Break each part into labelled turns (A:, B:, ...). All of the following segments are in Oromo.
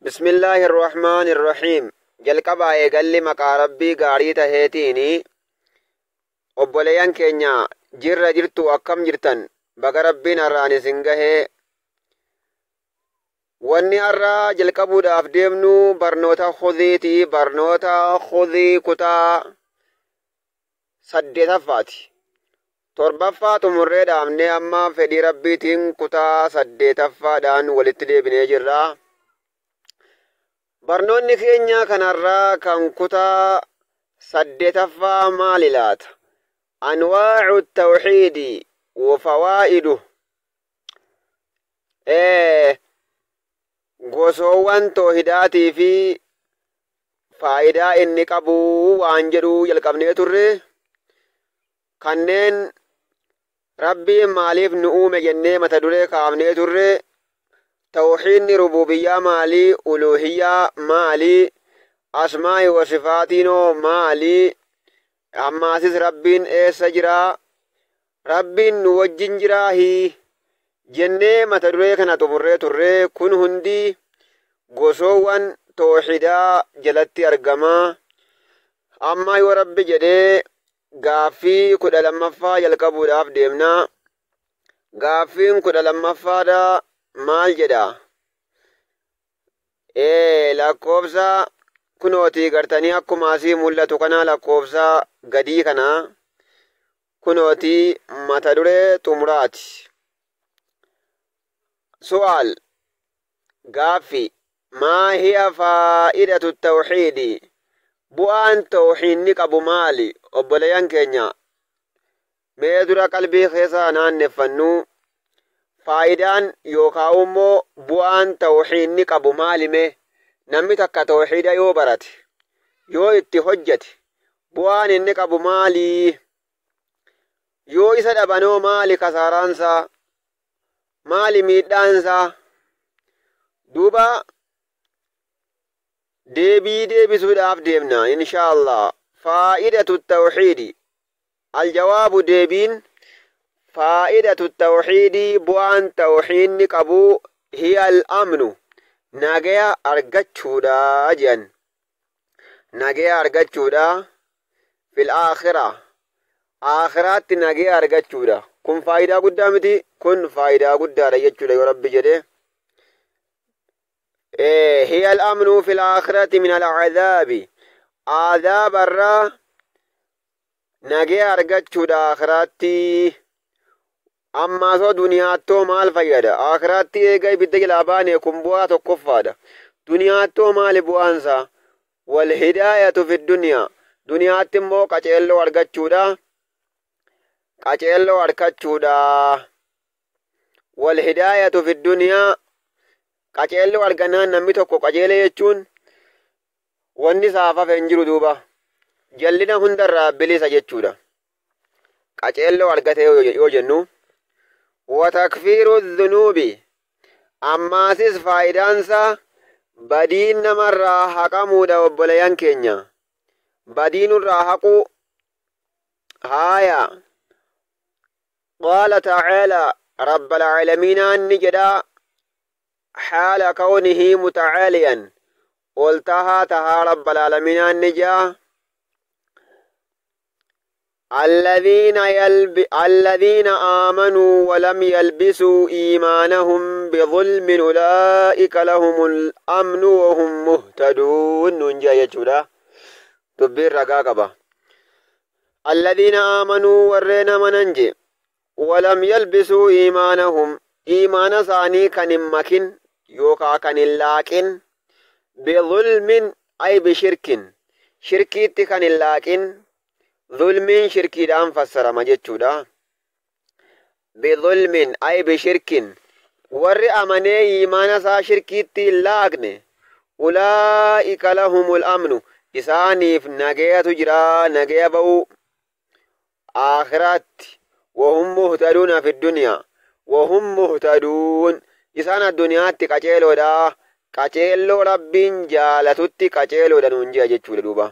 A: Bismillaahi Irrahmaani Irrahiim. Jalqabaa eegalli maqaa Rabbii gaarii taheetiini. Obboleeyyan keenya jirra jirtu, akkam jirtan? Baga Rabbiin har'aan isin gahee. Wanni har'a jalqabuudhaaf deemnu barnoota khuziiti. Barnoota khuzii kutaa saddeetaffaati. Torbaffaa xumurree dhaabnee amma fedhii Rabbiitiin kutaa saddeetaffaadhaan walitti deebinee jirra. Barnoonni keenya kanarraa kan kutaa saddeetaffaa maali laata? Anwaacu tawxiidi wa fawaa'idu. Gosoowwan toohidaatii fi faayidaa inni qabu waan jedhu jalqabnee turre. Kanneen Rabbiin maaliif nu uume jennee mata duree kaafnee turre. Tawxiidni rububiyyaa maalii? Uluhiyyaa maalii? Asmaa'i wa sifaatiinoo maalii? Ammaasis Rabbiin eessa jiraa? Rabbiin nu wajjin jiraahi? Jennee mata duree kana xumurree turre. Kun hundi gosoowwan tooxidaa jalatti argama. Amma yoo Rabbi jedhee gaaffii 12ffaa jalqabuudhaaf deemna. Gaaffiin 12ffaadha maal jedha? Lakkoofsa kunootii gartanii akkuma asii mul'atu kana, lakkoofsa gadii kana kunootii mata duree xumuraati. Su'aal, gaaffi, maa hiya faa'idatu tawxiidi? Bu'aan tawxiidni qabu maali? Obboleeyyan keenya, mee dura qalbii keessa naanneffannu, faayidaan yookaan immoo bu'aan tawxiidni qabu maali mee? Namni takka tawxiida yoo barate, yoo itti hojjete, bu'aan inni qabu maali? Yoo isa dhabanoo maali kasaaraansaa? Maali miidhaansaa? Duuba deebii deebisuudhaaf deemna insha Allah. Faa'idatu tawxiidi. Aljawaabu, deebiin, faa'idatu tawxiidii, bu'aan tawxiidni qabu, hiya al-amnu, nagaya argachuudha jedhan. Nagaya argachuudha fil aakhira, aakhiraatti nagaya argachuudha. Kun faayidaa guddaa miti? Kun faayidaa guddaadha jechuudha yoo Rabbi jedhe. Hiya al-amnu fil aakhirati min al-cadaabi, aadaabarraa nagaya argachuudha aakhiraatti. Ammaasoo duniyaattoo maal fayyada? Aakhiraatti eega ibidda jalaa baane, kun bu'aa tokkoffaadha. Duniyaattoo maali bu'aansaa? Wal hidaayatu fi duniyaa, duniyaatti immoo qaceelloo argachuudha. Qaceelloo argachuudha. Wal hidaayatu fi duniyaa, qaceelloo argannaan, namni tokko qajeele jechuun wanni isaaf hafe hin jiru. Duuba jallina hundarraa bilisa jechuudha qaceelloo argate yoo jennu. Watakfiiru dhunuubi, ammaasis faayidaansaa badiin namarraa haqamuudha. Obboleeyyan keenya, badiinurraa haquu. Haaya, qaala tacaalaa, rabbal caalamiinaan ni jedha, haala kawnihi mutacaaliyan, ol tahaa tahaa rabbal caalamiinaan ni jedha: الذين آمنوا ولم يلبسوا إيمانهم بظلم أولئك لهم الأمن وهم مهتدون ننجا يجودا دبير رقاقبة. الذين آمنوا، ورين مننجي، ولم يلبسوا إيمانهم، إيمان ثاني كان مكن يوكا كان لاكن، بظلم أي بشرك، شركيت كان لاكن. Zulmiin shirkiidhaan fassarama jechuudha. Bizulmin ay bishirkin, warri amanee iimaana isaa shirkiitti hin laaqne, ulaa'ika lahumul amnu, isaaniif nagayatu jira, nagaya ba'uu aakhiraatti. Wahum muhtaduuna fi duniyaa, wahum muhtaduun, isaan addunyaatti qaceeloodha, qaceelloo Rabbiin jaalatutti qaceeloodha nuun jea jechuudha. Duuba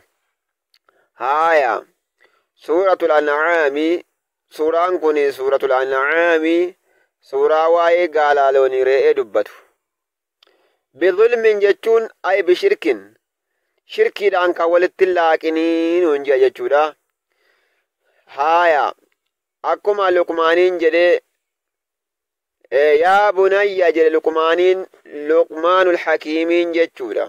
A: haaya, Suuratul An'aami, suuraan kun Suuratul An'aami, suuraa waa'ee gaalaa, loonii, re'ee dubbatu. Bidhulmin jechuun ay bishirkin, shirkiidhaan kan walitti hin laaqinii nuun jedha jechuudha. Haaya, akkuma Luqmaaniin jedhee, yaa bunayya jedhe Luqmaaniin, Luqmaanul Hakiimiin jechuudha.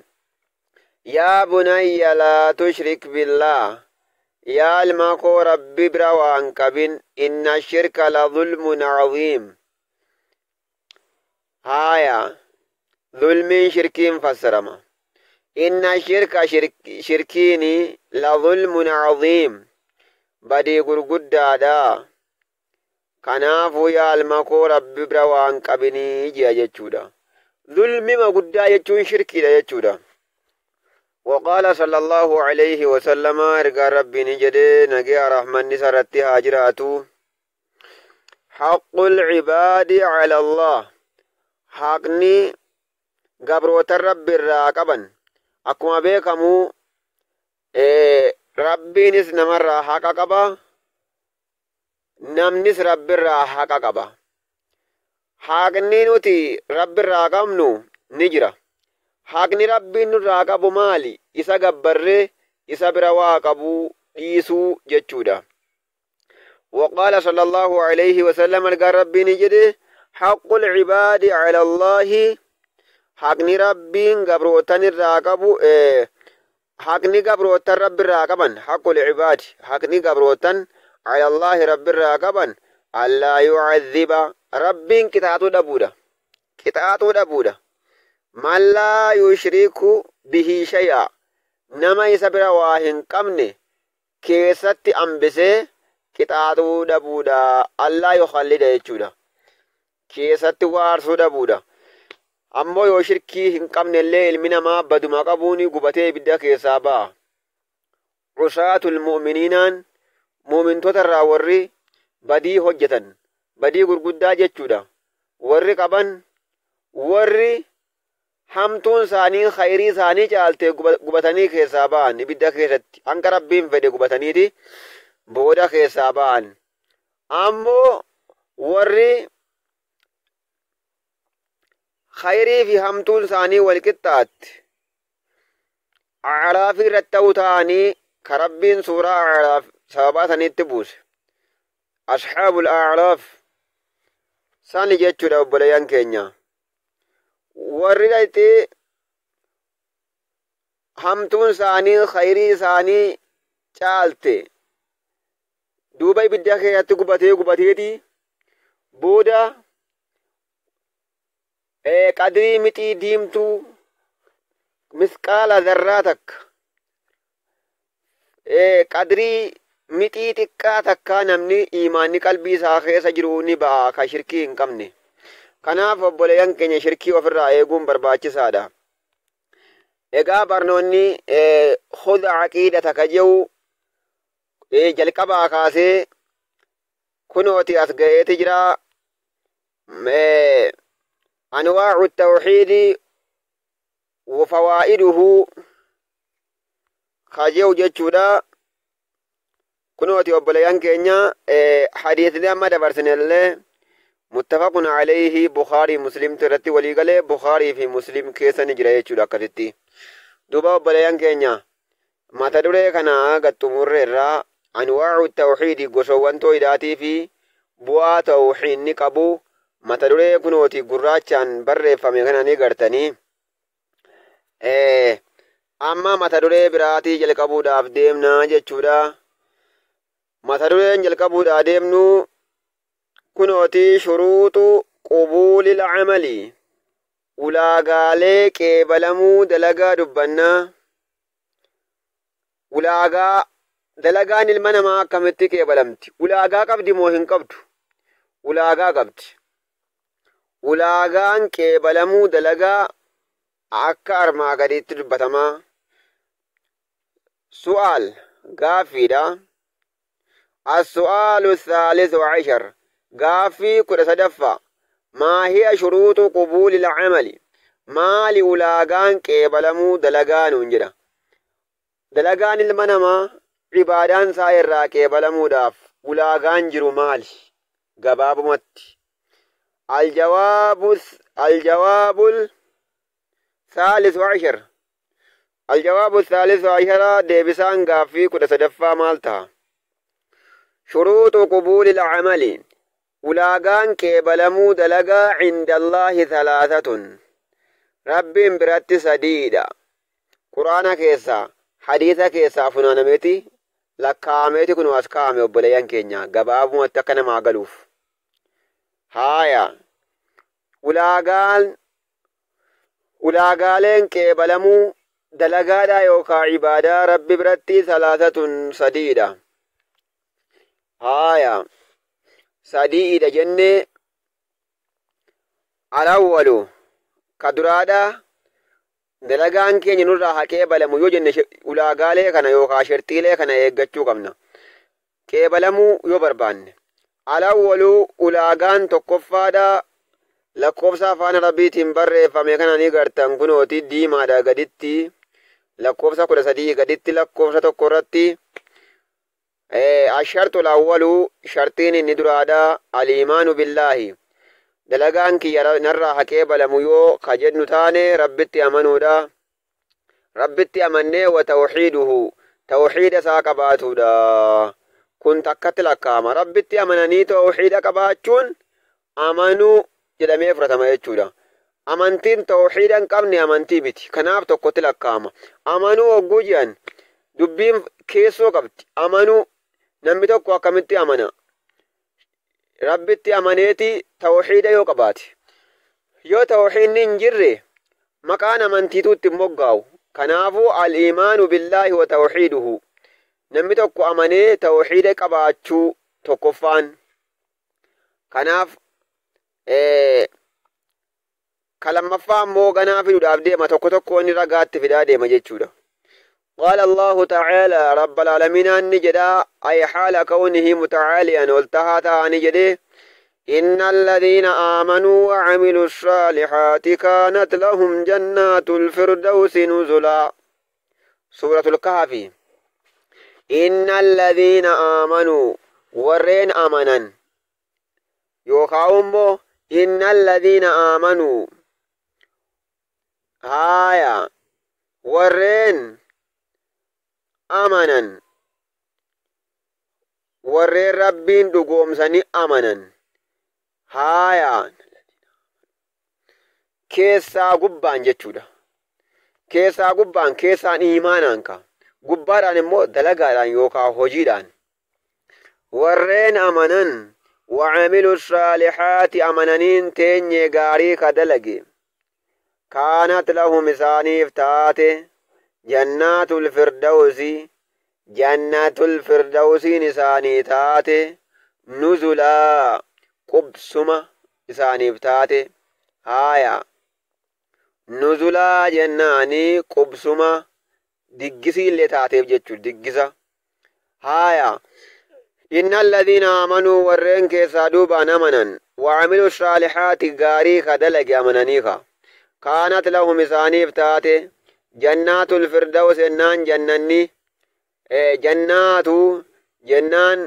A: Yaa bunayya laa tushrik billaah, yaa ilma koo Rabbi bira waan qabin, inna shirka la zulmun caziim. Haaya, zulmiin shirkiin fassarama. Inna shirka, shirkiini, la zulmun caziim, badii gurguddaadha. Kanaafuu yaa ilma koo Rabbi bira waan qabinii jea jechuudha. Zulmima guddaa jechuun shirkiidha jechuudha. وقال صلى الله عليه وسلم, ergaa Rabbiin jedhee, nagaya rahmanni sarratti haa jiraatu: حق العباد على الله, haqni gabroota Rabbi irraa qaban. Akkuma beekamu Rabbiinis namarraa haqa qaba, namnis Rabbirraa haqa qaba. Haqni nuti Rabbirraa qabnu ni jira. Haqni Rabbiin nurraa qabu maali? Isa gabbarree isa bira waa qabuu dhiisuu jechuudha. وقال صلى الله عليه وسلم, ergaan Rabbiin jedhe: حق العباد على الله, haqni Rabbiin gabrootan irraa qabu, haqni gabrootan Rabbi irraa qaban, حق العباد, haqni gabrootan, على الله, Rabbi irraa qaban, ألا يعذب, Rabbiin qixaaxuu dhabuudha, qixaaxuu dhabuudha, من لا يشرك به شيئا, nama isa bira waa hin qabne keessatti hambisee qixaaxuu dhabuudha. ألا يخلد jechuudha, keessatti waarsuu dhabuudha. Ammoo yoo shirkii hin qabne illee ilmi namaa baduma qabuun gubatee ibidda keessaa ba'a. عصاة المؤمنين aan, muumintoota irraa warri badii hojjetan, badii gurguddaa jechuudha, warri qaban, warri hamtuun isaanii khayrii isaanii caalte, gubatanii keessaa ba'an ibidda keessatti, hanga Rabbiin fedhe gubataniiti booda keessaa ba'an. Ammoo warri khayrii fi hamtuun isaanii wal qixxaatti Acraafii irratti ta'uu ta'anii, ka Rabbiin suuraa Acraaf sababaa saniitti buuse, أصحاب الأعراف sani jechuudha. Obboleeyyan keenya, warri dhayxee hamtuun isaanii khayrii isaanii caalte, duuba ibidda keessatti gubatee gubateeti booda qadrii mixii diimtuu misqaala zarraa takka, qadrii mixii xiqqaa takkaa namni imaanni qalbii isaa keessa jiru ni ba'a, ka shirkii hin qabne. Kanaaf obboleeyyan keenya, shirkii ofirraa eeguun barbaachisaadha. Egaa barnoonni خذ عقيدتك jedhu jalqabaa kaasee kunooti as ga'eeti jira. أنواع التوحيد وفوائده ka jehu jechuudha. Kunooti obboleeyyan keenya, hadiisni amma dabarsinellee متفق عليه, Bukaarii Muslimtu irratti walii galee, Bukaarii fi Muslim keessa ni jira jechuudha akkasitti. Duuba obboleeyyan keenya, mata duree kana gaxxumurre irraa أنواع التوحيد, gosowwan toohidaatii fi bu'aa tawxiidni qabu, mata duree kunooti gurraachaan barreeffame kana ni gartanii. Amma mata duree biraatii jalqabuudhaaf deemna jechuudha. Mata dureen jalqabuudhaaf deemnu kunooti شروط قبول العمل, ulaagaalee qeebalamuu dalagaa dubbannaa. Ulaagaa dalagaan ilma namaa akkamitti qeebalamti? Ulaagaa qabdi moo hin qabdu? Ulaagaa qabdi. Ulaagaan qeebalamuu dalagaa akka armaa gadiitti dubbatamaa. سؤال, gaaffiidha. السؤال الثالث عشر, gaaffii 13ffaa: ما هي شروط قبول العمل, maali ulaagaan qeebalamuu dalagaa nuun jedha. Dalagaan ilma namaa, ibaadaan isaa irraa qeebalamuudhaaf ulaagaan jiru maali? Gabaabumatti. الجواب Saalis 10. Aljawaabu saalis 10 deebisaan gaaffii 13ffaa maal ta'a? Shuruuxu qubuuli alcamali ulaagaan qeebalamuu dalagaa cinda Allaahi 3 Rabbiin biratti 3dha. Quraana keessaa hadiisa keessaa funaanameeti lakkaa'ameeti kun as kaa'ame obboleeyyan keenya gabaabumatti akka namaa galuuf. Haaya ulaagaaleen qeebalamuu dalagaadhaa yookaan ibaadaa Rabbi biratti 3 3dha. Haaya 3dha jennee alawwalu ka duraadhaa dalagaan keenya nurraa haa qeebalamu yoo jenne ulaagaalee kana yookaan sharxiilee kana eeggachuu qabna. Qeebalamuu yoo barbaanne alawwalu ulaagaan tokkoffaadhaa lakkoofsa afaan Arabiitiin barreeffame kana ni gartan kunooti diimaadha gaditti lakkoofsa 13 gaditti lakkoofsa 1 irratti ashartu alawwalu shartiin inni duraadhaa aliimaanu billaahi dalagaan kiyya narraa haa qeebalamu yoo ka jennu taane Rabbitti amanuudha. Rabbitti amannee wa tawxiiduhu tawxiida isaa qabaatuudha. Kun takkatti lakkaa'ama. Rabbitti amananii tawxiida qabaachuun amanuu jedhamee fudhatama jechuudha. Amantiin tawxiida hin qabne amantii miti. Kanaaf tokkotti lakkaa'ama. Amanuu hogguu jedhan dubbiin keessoo qabdi. Amanuu namni tokko akkamitti amana? Rabbitti amaneeti tawxiida yoo qabaate. Yoo tawxiidni hin jirre maqaan amantiitu itti hin moggaa'u. Kanaafuu al-iimaanu billaahi wa tawxiiduhu. Namni tokko amanee tawxiida qabaachuu tokkoffaan. Kanaaf ka lammaffaa immoo ganaa fiduudhaaf deema tokko tokko inni ragaatti fidaa deema jechuudha. قال الله تعالى رب العالمين أن جدا أي حال كونه متعاليا والتهاتا أن جده إن الذين آمنوا وعملوا الصالحات كانت لهم جنات الفردوس نزلا. سورة الكهف. إن الذين آمنوا ورين آمنا يوخاومو إن الذين آمنوا هايا ورين amanan warreen Rabbiin dhugoomsanii amanan haaya keessaa gubbaan jechuudha. Keessaa gubbaan keessaan iimaanaan ka gubbaadhaan immoo dalagaadhaan yookaan hojiidhaan warreen amanan wacamilu saalihaati amananiin teenye gaarii ka dalage kaanat lahum isaaniif taate jannatul firdausi jannatul firdausiin isaanii taate nuzulaa qubsuma isaaniif taate. Haaya nuzulaa jennaanii qubsuma diggisii illee taateef jechuudha diggisa. Haaya inna alladhiina amanuu warreen keessaa duubaan amanan wacamilu saalihaati gaarii ka dalage amananii ka kaanat lahum isaaniif taate jannatul firdaus jennaan jannanni jannaatu jennaan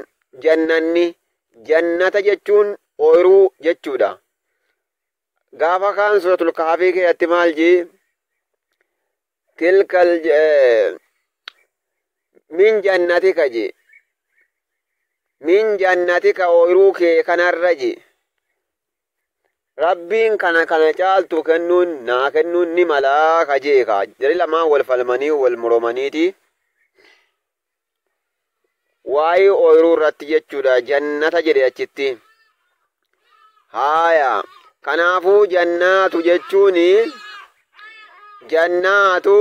A: jannanni jannata jechuun ooyiruu jechuudha. Gaafa kaan suratul kahfii keessatti maal jii tilkal min jannatika ji min jannatika ooyiruu kee kanarra ji Rabbiin kana kana caaltu kennuun naa kennuun ni malaa kajeeka. Jarri lamaan wal falmanii wal moromaniiti. Waa'ee ooyiruu irratti jechuudha. Jannata jedhe achitti. Haaya kanaafuu jannaatu jechuun jannaatu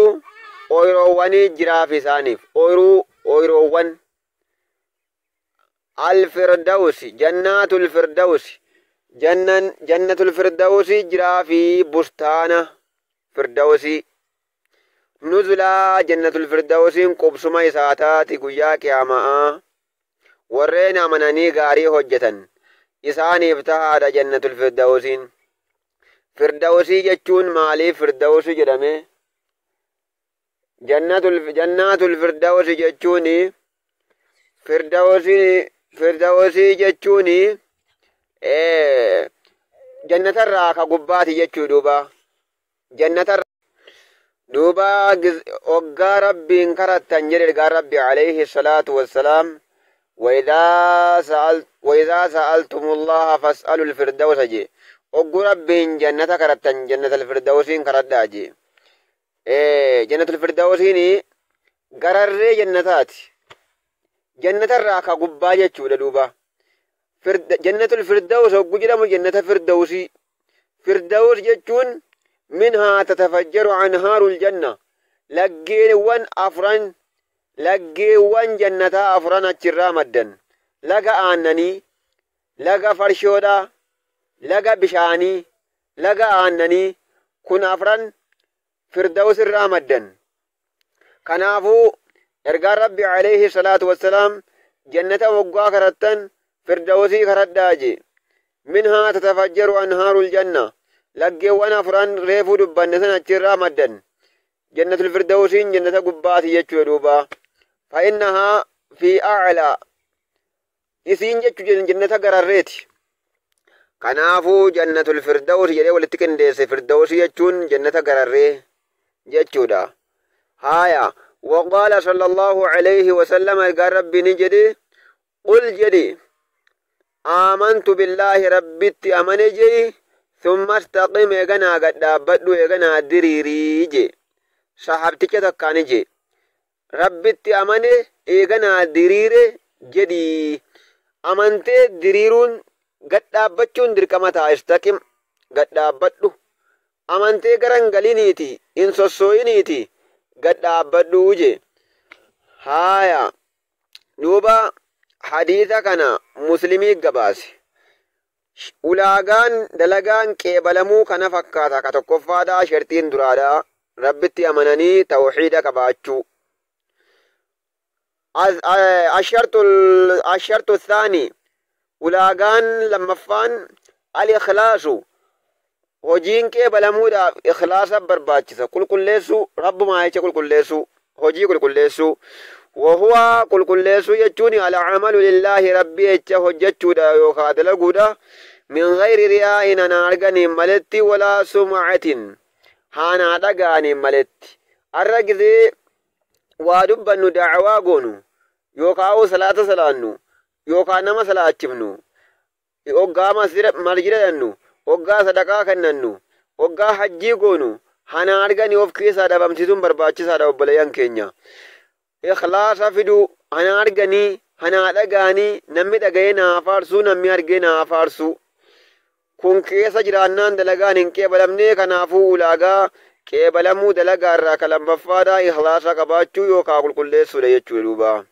A: ooyiroowwanii jiraaf isaaniif. Ooyiruu ooyiroowwan al-firdausi jannaatul firdausi jannatul firdausi jiraa fi bustaana firdausi nuzulaa jannatul firdausiin qubsuma isaa taati guyyaa qiyaamaa warreen amananii gaarii hojjetan isaaniif tahaadha jannatul firdausiin. Firdausii jechuun maaliif firdausi jedhame? Jannatul firdausi jechuun firdausi jechuun jannatarraa ka gubbaati jechuu duuba. Jannatarraa Duuba hoggaa Rabbiin karattan jedhe ergaan Rabbi alayhi salaatu wassalaam, وإذا سألتم الله فاسألوا الفردوس je. Hoggu Rabbiin jannata karattan jannatal firdawsiin karadhaa je. Jannatul firdawsiin gararree jannataati. Jannatarraa ka gubbaa jechuudha duuba. Jannatul firdaws hoggu jedhamu jannata firdawsii. Firdaws jechuun minhaa tatafajjaru anhaarul janna. Laggeewwan afran, laggeewwan jannataa afran achirraa maddan. Laga aannanii, laga farshoodhaa, laga bishaanii, laga aannanii kun afran firdaws irraa maddan. Kanaafuu ergaan Rabbi alayhi salaatu wassalaam jannata waggaa karattan firdawsii karadhaa je. Minhaa tatafajjaru anhaarul janna. Laggeewwan afran reefuu dubbanne san achirraa maddan. Jannatul firdawsiin jannata gubbaati jechuudha duuba. Fa'innahaa fi a'laa. Isiin jechu jannata gararreeti. Kanaafuu jannatul firdaws jedhee walitti qindeesse. Firdawsii jechuun jannata gararree jechuudha. Haaya. وقال صلى الله عليه وسلم قال ربي نجدي قل جدي آمنت بالله ربي أمني جي ثم استقم يغنى قد دابدو يغنى دريري جي. صحابتك تكاني جي ربي أمني يغنى دريري جدي. أمنتي دريرون قد دابتشون دركمتا استقم قد دابدو. أمنتي غرنغلينيتي إن سوسوينيتي gad dhaabbadhuu je. Haaya, duuba hadiisa kana Muslimii gabaase. Ulaagaan dalagaan qeebalamuu kana fakkaata. Ka tokkoffaadhaa shartiin duraadhaa Rabbitti amananii tawxiida qabaachuu. Ashartu thaani, ulaagaan lammaffaan al-ikhlaasu. Hojiin qeebalamuudhaaf ikhlaasa barbaachisa. Qulqulleessuu, rabbumaa jecha qulqulleessuu, hojii qulqulleessuu. Wahuwa qulqulleessuu jechuun al-amalu lillaahi, rabbii jecha hojjechuudha yookaan dalaguudha. Min ghayri riyaa'in, ana arganiin maletti, walaa sum'atin, haanaa dhaga'aniin maletti. Arra gizee waa dubbannu, da'awaa goonu yookaan salaata salaannu yookaan nama salaachifnu, hoggaa masjida dhannu, hoggaa sadaqaa kennannu, hoggaa hajjii goonu, hana arganii of keessaa dhabamsiisuun barbaachisaadha obboleeyyan keenya. Ikhlaasa fiduu, hana arganii hanaa dhaga'anii, namni dhaga'ee naa faarsuu, namni argee naa faarsuu. Kun keessa jiraannaan dalagaan hin qeebalamne. Kanaafuu ulaagaa qeebalamuu dalagaa irraa ka lammaffaadhaa ikhlaasa qabaachuu yookaan qulqulleessuudha jechuudha duuba.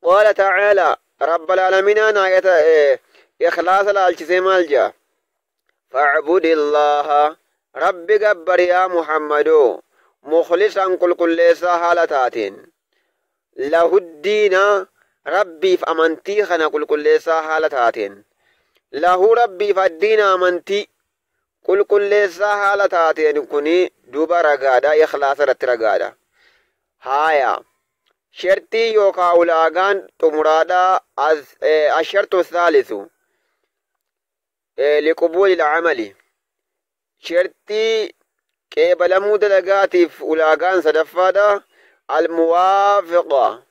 A: قال تعالى رب العالمين آية ikhlaasa laalchisee maal jedha? فاعبد الله, rabbi gabbar yaa Muhammadoo, مخلصا, qulqulleessaa haala taateen, له الدين, rabbiif amantii kana qulqulleessaa haala taateen, له rabbiif الدين amantii qulqulleessaa haala taateen. Kuni duuba ragaadha, ikhlaasa irratti ragaadha. Haaya, shartii yookaa ulaagaan xumuraadhaa الشرط الثالث لقبول العمل, shartii qeebalamuu dalagaatiif ulaagaan sadaffaadha الموافقة.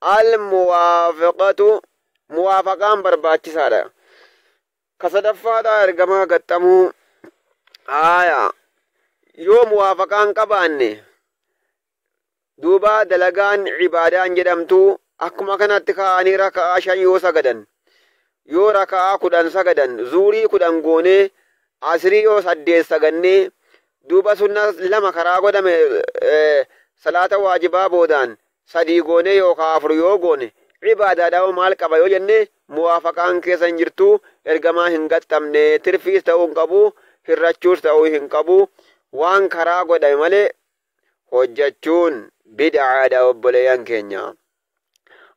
A: الموافقة, muwaafaqaan barbaachisaadha. Ka sadaffaadha ergamaa gaxxamuu. Haaya, yoo muwaafaqaan qabaanne duuba dalagaan cibaadaan jedhamtu akkuma kanatti ka'anii raka'aa 5 yoo sagadan, yoo raka'aa 10 sagadan, zuurii 10 goonee, asrii yoo 8 sagannee, duuba sunna lama karaa godhame salaata waajibaa boodaan 3 goonee yookaan 4 yoo goone, cibaadaadhaa maal qaba yoo jenne, muwaafaqaan keessa hin jirtu, ergamaa hin gaxxamne. Tirfiis ta'uu hin qabu, hirrachuus ta'uu hin qabu. Waan karaa godhame malee hojjechuun bid'aadha obboleeyyan keenya.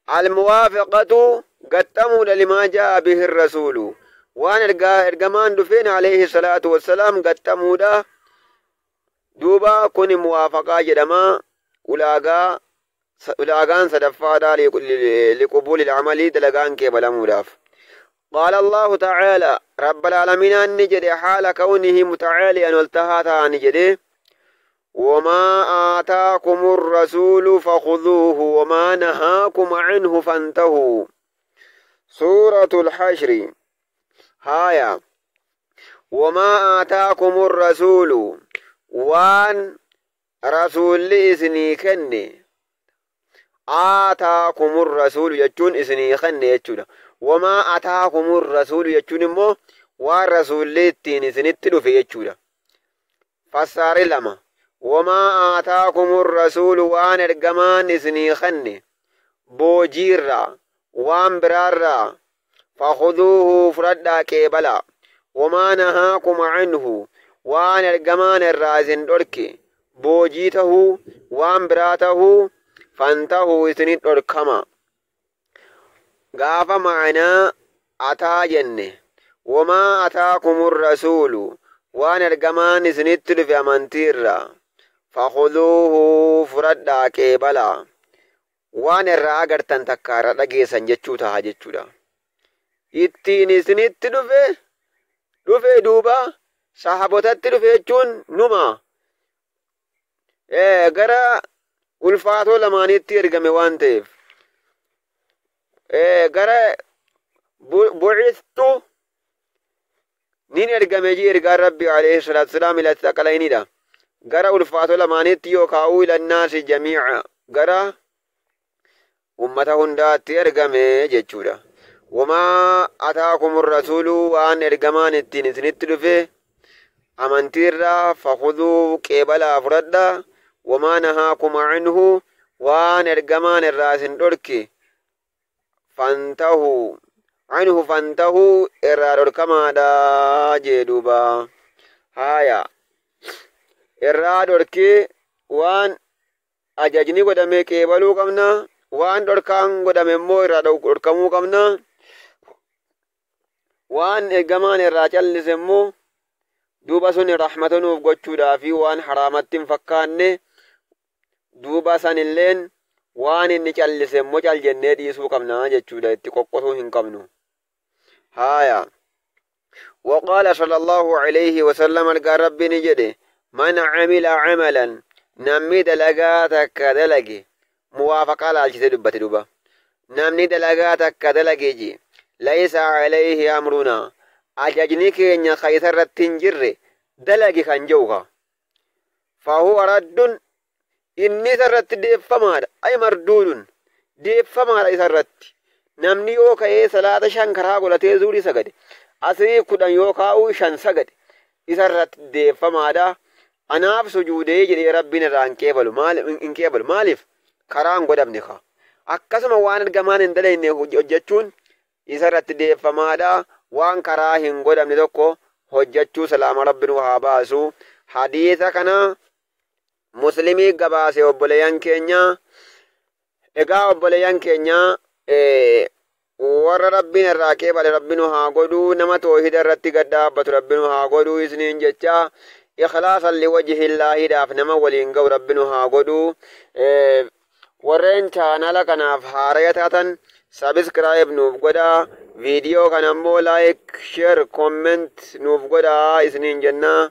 A: الموافقة gaxxamuudha لما جاء به الرسول, waan ergamaan dhufeen عليه الصلاة والسلام gaxxamuudha. Duuba kuni muwaafaqaa jedhama. Ulaagaan sadaffaadha لقبول العمل, dalagaan qeebalamuudhaaf. قال الله تعالى رب العالمين ni jedhe, حال كونه متعاليا, oltahaa ta'ani jedhe. Wamaa aataakumu rasuulu fakhuduuhu wamaa nahaakum canhu fantahuu. Suuratul Hashri. Haaya, wamaa aataakumu rasuulu, waan rasuulli isinii kenne. Aataakumu rasuulu jechuun isinii kenne jechuudha. Wamaa ataakumu rasuulu jechuun immoo waan rasuulli ittiin isinitti dhufe jechuudha. Fassaari lama. Wamaa aataakumu rasuulu, waan ergamaan isinii kenne boojiirraa, waan biraarraa, fakhuduuhu, fudhadhaa, qeebalaa. Wamaa nahaakum canhu, waan ergamaan irraa isin dhorke, boojii tahuu, waan biraa tahuu, fantahuu, isinit dhorkama. Gaafa ma'anaa ataa jenne, wamaa ataakumu rasuulu, waan ergamaan isinitti dhufe amantiirraa, fakhuduuhu, fudhadhaa, qeebalaa. Waan irraa agartan, takka irra dhageessan jechuu taha jechuudha. Ittiin isinitti dhufe duuba sahabotatti dhufe jechuun numa gara ulfaatoo lamaanitti ergame waan ta'eef, gara bu'istu nin ergame ji ergaan Rabbi alayhi salaatu salaam ila thaqalaynidha. Gara ulfaatoo lamaanitti yookaa'uu ila nnaasi jamiica, gara ummata hundaatti ergame jechuudha. Wamaa ataakum rasuulu, waan ergamaan ittiin isinitti dhufe amantiirraa, fakuduu, qeebalaa, fudhadha. Wamaa nahaakum canhu, waan ergamaan irraa isin dhorke, fantahu canhu, fantahuu, irraa dhorkamaadha jee duuba. Haaya, irraa dhorkee waan ajajni godhame qeebaluu qabna, waan dhorkaan godhame immoo irraa dhorkamuu qabna. Waan ergamaan irraa callise immoo duuba sun rahmata nuuf gochuudhaa fi waan haraamatti hin fakkaanne. Duuba san illeen waan inni callise immoo cal jennee dhiisuu qabna jechuudha, itti qoqqotuu hin qabnu. Haaya, وقال صلى الله عليه وسلم، ergaa Rabbi ni jedhe: من عمل عملا، namni dalagaa takka dalage. Muwaafaqaa laalchisee dubbate duba. Namni dalagaa takka dalage ji, ليس عليه أمرنا، ajajni keenya ka isa irratti hin jirre dalage kan jedhu ka, فهو رد، inni isa irratti deeffamaadha. أي مردود، deeffamaadha isa irratti. Namni yoo ka'ee salaata shan karaa godhatee zuurii sagade, asrii 10 yoo kaa'u shan sagade, isa irratti deeffamaadha. Anaaf sujuudee jedhee Rabbiin irraa hin qeebalu. Hin qeebalu. Maaliif? Karaa hin godhamne ka. Akkasuma waan ergamaan hin dalagne hojjechuun isa irratti deeffamaadha. Waan karaa hin godhamne tokko hojjechuu salaama Rabbi nu haa baasu. Hadiisa kana Muslimii gabaase, obboleeyyan keenya. Egaa obboleeyyan keenya, warra Rabbiin irraa qeebale Rabbi nu haa godhuu, nama toohida irratti gad dhaabbatu Rabbi nu haa godhuu isiniin jecha. إخلاصا لوجه الله dhaaf nama waliin ga'u Rabbi nu haa godhuu. Warreen chaanala kanaaf haaraya taatan subscribe nuuf godhaa, viidiyoo kana ammoo like, share, comment nuuf godhaa isiniin jennaa.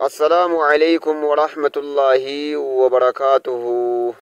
A: السلام عليكم ورحمة الله وبركاته.